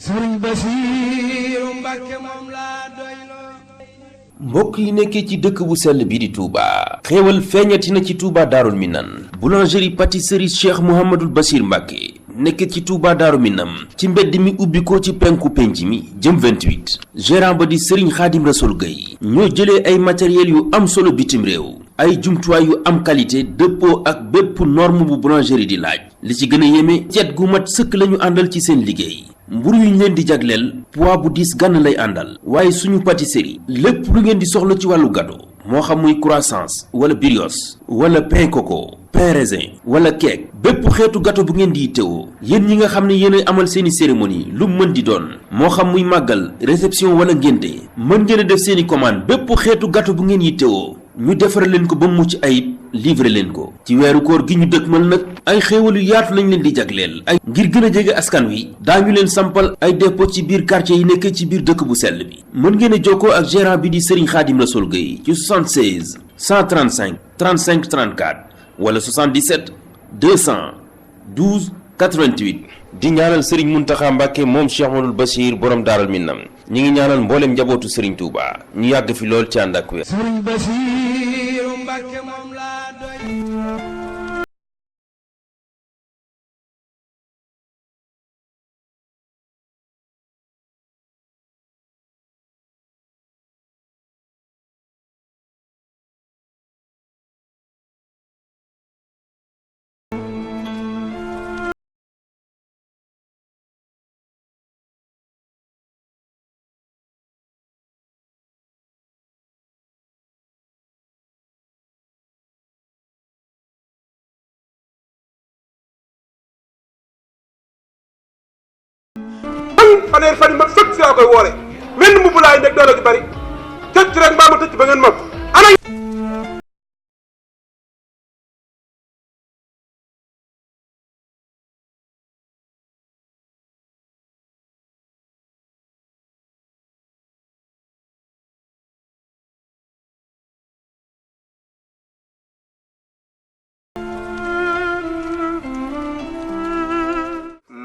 Sëriñ Basiiru Mbàkke moom laa doyloo. mbokk yi nekkee ci dëkk bu sell bi di Touba xéewal feeñati na ci Touba Daarul Minan boulangerie pâtisserie Cheikh Mouhamadul Bachir Mbàkke nekk ci Touba Daaru Minam ci mbedd mi ubbi ko ci penku penc mi jëm 28 gérant ba di Serigne Khadim Rassoul Gueye ñoo jëlee ay matériel yu am solo bitim réew ay jumtuwaay yu am qualité dëppoo ak bépp norme bu boulangerie di laaj li ci gën a yéeme cet gu mat sëkk lañu àndal ci seen liggéey mburu yu ñu leen di jagleel poids bu diis gànn lay àndal waaye suñu pâtisserie lépp lu ngeen di soxla ci wàllu gâteau moo xam muy croissants wala brioche wala pain coco pain raisin wala cake bépp xeetu gâteau bu ngeen di teewoo yéen ñi nga xam ne yéen a amal seeni cérémonie lu mën di doon moo xam muy màggal réception wala ngénte mën ngeen a def seeni commande bépp xeetu gâteau bu ngeen yi teewoo ñu defare leen ko ba mucc ayib livrer leen ko ci weeru koor gi ñu dëkkmal nag ay xéewal yu yaatu lañ leen di jagleel ay ngir gën a jege askan wi daañu leen sampal ay dépôt ci biir quartier yi nekkee ci biir dëkk bu sell bi mën ngeen a jokkoo ak gérant bi di Serigne Khadim Rassoul Gueye ci 76 135 35 34 wala 77 212 88 di ñaanal Serigne Mountakha Mbacké moom Cheikh Mouhamadoul Bachir borom Daarul Minam ñi ngi ñaanal mboolem njabootu Serigne Touba ñu yàgg fi lool ci ànd ak wér. Sëriñ Basiiru Mbàkke moom laa doy. fanweeri fan yi mag sëkk si laa koy woore wenn mbubb laay nekk doole ji bari tëcc rek mbaa ma tëcc ba ngeen mokk ana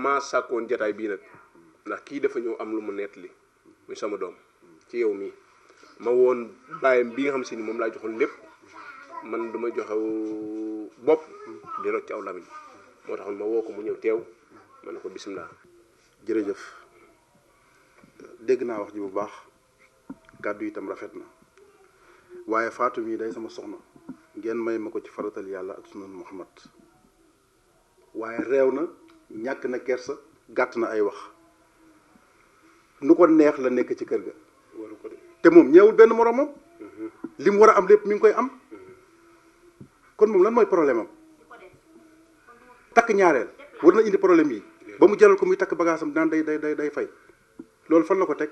maa sàkkoon jataay bii nag ndax kii dafa ñëw am lu mu nettali muy sama doom ci yow mii ma woon bàyyam bi nga xam si ni moom laa joxoon lépp man du ma joxe bopp di rocc ci aw lamiñ moo taxoon ma woo ko mu ñëw teew ma ne ko bisimilah. jërëjëf dégg naa wax ji bu baax kàddu itam rafet na waaye Fatou mii day sama soxna ngeen may ma ko ci faratal yàlla ak sunan Muhammad waaye réew na ñàkk na kersa gàtt na ay wax nu ko neex la nekk ci kër ga te moom ñeewul benn moromam li mu war a am lépp mi ngi koy am kon moom lan mooy problème am takk ñaareel war na indi problème yi ba mu jaral ko muy takk bagaasam naan day fay loolu fan la ko teg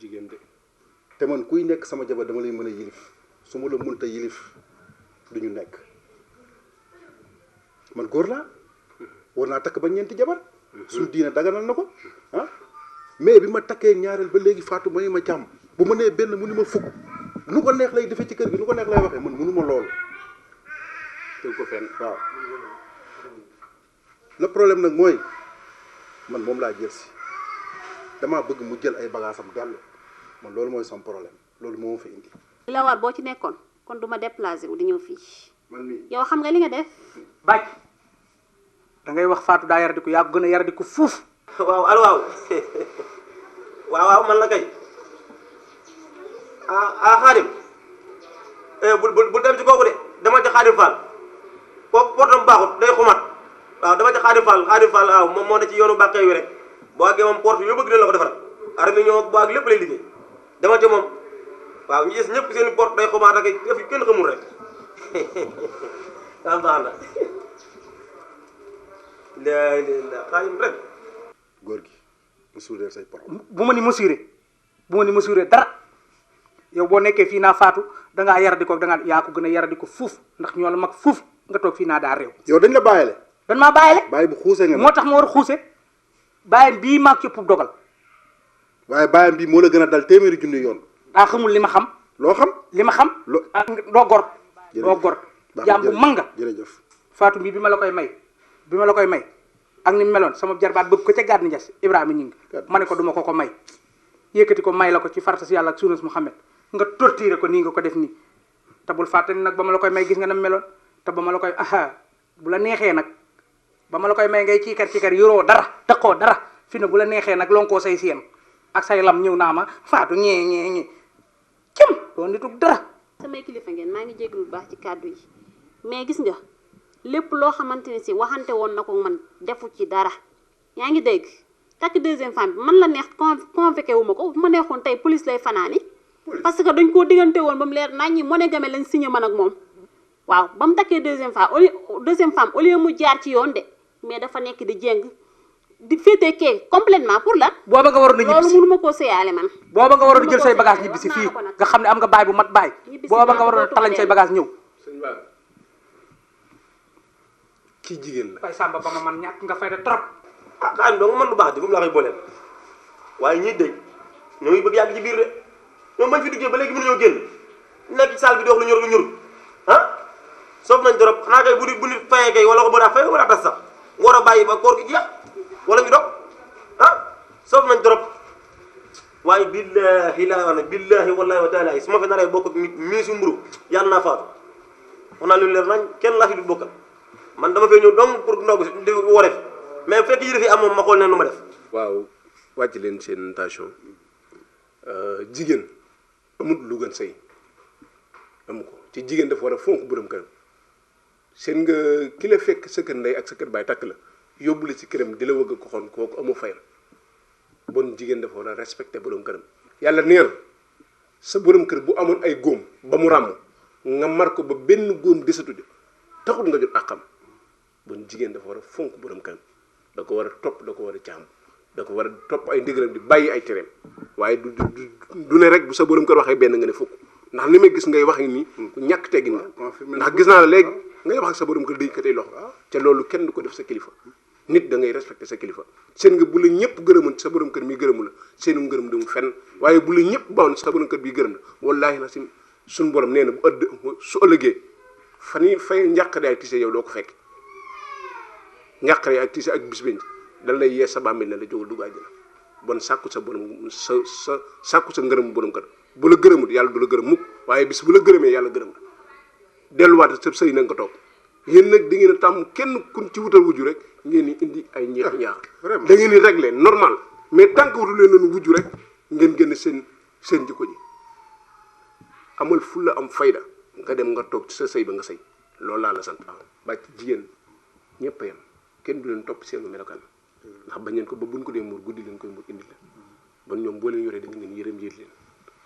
jigéen de te man kuy nekk sama jabar dama lay mën a yilif su ma la mënta yilif duñu nekk man góor laa war naa takk ba ñeenti jabar suñu diina daganal na ko ah mais bi ma takkee ñaareel ba léegi Fatou may ma jàmm bu ma nee benn mu ni ma fukk nu ko neex lay defee ci kër gi nu ko neex lay waxee man mënu ma loolu tëgg ko fenn waaw le problème nag mooy man moom laa jël si damaa bëgg mu jël ay bagaasam gàll man loolu mooy sama problème loolu moo ma fa indi li la war boo ci nekkoon kon du ma déplacé wu di ñëw fii man mii yow xam nga li nga def bàcc da ngay wax Fatou daa yaradiku yaa ko gën a yaradiku fuuf. waaw allo waaw man la kay Xaadim bul dem ci kooku de dama ci Xaadim Fall kooku portam baaxut day xumat waaw dama ci Xaadim Fall waaw moom moo ne ci yoonu bàqee wi rek boo àggee moom porte yoo bëgg dina la ko defar armi ñoo boo àgg lépp lay liggéey dama ci moom waaw ñu gis ñëpp seen porte day xumaat ak yëf yi kenn xamul rek waaw baax na Xaadim rek góor gi mesurer say problème bu ma ni mesuré dara yow boo nekkee fii naa Fatou dangaa yaradiko yaa ko gën a yaradiko fuuf ndax ñoo la mag fuuf nga toog fii naa daa réew. yow dañ la bàyyile dañ maa bàyyile bàyyi bu xuusee nga moo tax ma war a xuuse bàyyam bii maag ci puub dogal waaye bàyyam bii moo la gën a dal téeméeri junni yoon daa xamul li ma xam loo xam li ma xam doo gor doo gor jaam bu mag nga jërëjëf Fatou bii bi ma la koy may ak ni meloon sama jarbaat bëgg ko ca gàdd njas Ibrahima ñi ngi ma ne ko duma ko may yëkkati ko may la ko ci farta si yàlla ak sunnas Muhammad nga torturé ko nii nga ko def nii te bul fàtte nag ba ma la koy may gis nga na meloon te ba ma la koy bu la neexee nag ba ma la koy may ngay ciikar yoroo dara taqoo dara fi ne bu la neexee nag lonkoo say seen ak say lam ñëw naa ma faatu ñee cëm doo nitug dara. samay kilifa ngeen maa ngi jégalu bu baax ci kàddu yi mais gis nga lépp loo xamante ne si waxante woon na ko man defu ci dara yaa ngi dégg takk deuxième femme bi man la neex convoqué wu ma ko bu ma neexoon tey police lay fanaani parce que dañ koo diggante woon ba mu leer nañ ñi monogame lañ signé man ak moom waaw ba mu takkee deuxième femme au lieu mu jaar ci yoon de mais dafa nekk di jéng di féetee kee complètement pour la booba nga waroon a ñibbisi loolu mënu ma koo séyaale man booba nga waroon a jël say bagage ñibbisi fii nga xam ne am nga baay bu mat baay booba nga waroon a talañ say bagage ñëw sëñ Ba kii jigéen la bay Samba ba ma man ñàkk nga fayda trop xaadim doo nga mën lu baax ji moom laa koy booleel waaye ñiy dëj ñoo ngi bëgg yàgg ci biir de ñoom bañ fi duggee ba léegi mënuñoo génn nekk ci salle bi di wax lu ñor soof nañ trop xanaa kay bu nit fayee kay wala ko ba daa fay wala tas sax war a bàyyi ba koor gi jeex wala ñu dog soof nañ trop waaye billahi laa wax ne billahi wallahi wa taala su ma fi naree bokk mii su mburu yàlla naa faatu wax naa lu leer nañ kenn laa fi du bokkal man dama fee ñëw dong pour ndog di woo def mais fekk yi fi am moom ma xool ne nu ma def waaw wàcc leen seen tension jigéen amul lu gën sëy amu ko ci jigéen dafa war a fonk borom këram seen nga ki la fekk sa kër ndey ak sa kër baay takk la yóbbu la ci këram di la wëgg ko xoon kooku amu fayam bon jigéen dafa war a respecté borom këram yàlla nee na sa borom kër bu amoon ay góom ba mu ràmm nga mar ko ba benn góom desatu de taxul nga jot àqam bon jigéen dafa war a fonk borom këram da ko war a topp da ko war a càmm da ko war a topp ay ndigalam di bàyyi ay tereem waaye du ne rek bu sa borom kër waxee benn nga ne fukk ndax li may gis ngay wax nii ku ñàkk teggin nga ndax gis naa la léegi ngay wax ak sa borom kër day katay loxo te loolu kenn du ko def sa kilifa nit da ngay respecté sa kilifa seen nga bu la ñëpp gërëmoon sa borom kër mi gërëmu la seenu ngërëm demul fenn waaye bu la ñëpp baawoon sa borom kër bi gërëm la wallaahi na si suñu borom nee na su ëllëgee fan yi fay njàqare ak tiise yow doo ko fekk njàqare ak tiise ak bis benn dañ lay yee sa bàmmeel ne la jógal dugg àjjana bon sàkku sa borom sàkku sa ngërëm borom kër bu la gërëmut yàlla du la gërëm mukk waaye bis bu la gërëmee yàlla gërëm la delluwaat sa sëy na nga ko toog yéen nag da ngeen a tàmm kenn kun ci wutal wujju rek ngeen di indi ay ñeex ñaax da ngeen di régler normal mais tant que wutu leen noonu wujju rek ngeen génn seen jikko ji amal fulla am fayda nga dem nga toog ci sa sëy ba nga sëy loolu laa la sant bàcc jigéen ñëpp a yem kenn du leen topp seenu melokaan ndax bañ leen ko ba buñ ko dee muur guddi leen koy muur indi leen bon ñoom boo leen yoree da nga leen yërëm yéet leen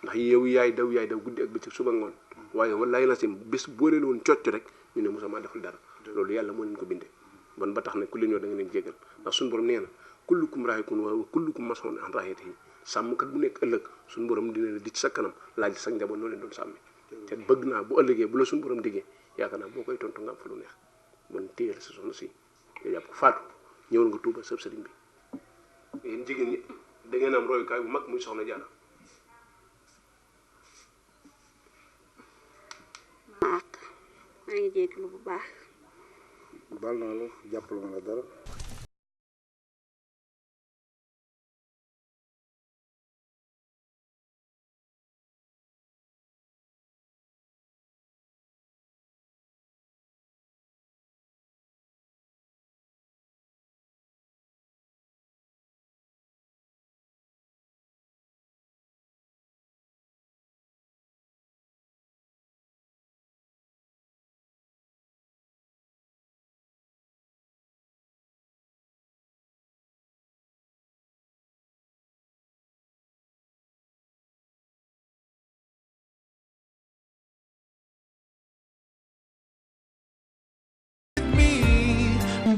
ndax yow yaay daw guddi ak bëccëg suba ngoon waaye wallaay na sim bés boo leen woon cocc rek ñu ne mosama deful dara loolu yàlla moo leen ko bindee bon ba tax ne ku leen yor da nga leen jégal ndax suñu borom nee na kullukum raayikun wa kullukum mas'uulun an ra'iyyatihi sàmmkat bu nekk ëllëg suñu borom dina la di ci sa kanam laaj sa njaboot noo leen doon sàmmi te bëgg naa bu ëllëgee bu la suñu borom diggee yaakaar naa boo koy tontu nga am fa lu neex bon téyel sa soxna si nga jàpp ko faatu ñëwal nga tuubal sëb sëriñ bi yéen jigéen ñi da ngeen am royukaay bu mag muy soxna Jaara maa ngi jégalu bu baax baal naa la jàppal ma la dara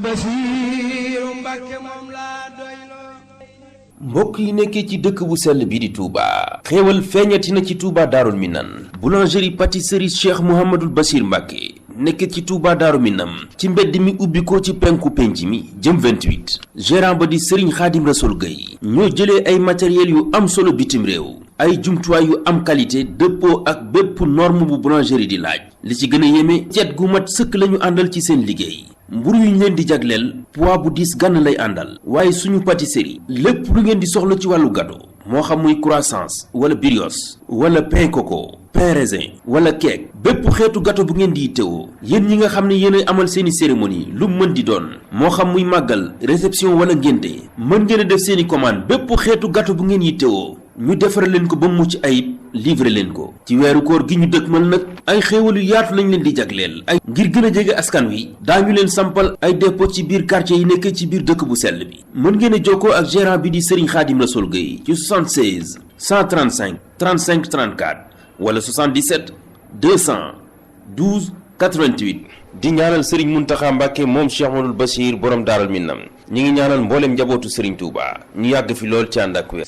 Basiiru Mbàkke moom laa doyloo. mbokk yi nekkee ci dëkk bu sell bi di Touba xéewal feeñati na ci Touba Daarul Minan boulangerie pâtisserie Cheikh Mouhamadul Bachir Mbàkke nekk ci Touba Daaru Minam ci mbedd mi ubbi ko ci penku penc mi jëm 28 gérant ba di Serigne Khadim Rassoul Gueye ñoo jëlee ay matériel yu am solo bitim réew ay jumtuwaay yu am qualité dëppoo ak bépp norme bu boulangerie di laaj li ci gën a yéeme cet gu mat sëkk lañu àndal ci seen liggéey mburu yu ñu leen di jagleel poids bu diis gànn lay àndal waaye suñu pâtisserie lépp lu ngeen di soxla ci wàllu gâteau moo xam muy croissants wala brioche wala pain coco pain raisin wala cake bépp xeetu gâteau bu ngeen di yittewoo yéen ñi nga xam ne yéen a amal seeni cérémonie lu mën di doon moo xam muy màggal réception wala ngénte mën ngeen a def seeni commande bépp xeetu gâteau bu ngeen yittewoo ñu defaral leen ko ba mucc ayib livrer leen ko ci weeru koor gi ñu dëkkmal nag ay xéewal yu yaatu lañ leen di jagleel ay ngir gën a jege askan wi daañu leen sampal ay dépôt ci biir quartier yi nekk ci biir dëkk bu sell bi mën ngeen a jokkoo ak gérant bi di Serigne Khadim Rassoul Gueye ci 76 135 35 34 wala 77 212 88 di ñaanal Serigne Mountakha Mbacké moom Cheikh Mouhamadoul Bachir borom Daarul Minam ñi ngi ñaanal mboolem njabootu Serigne Touba ñu yàgg fi lool ci ànd ak wér.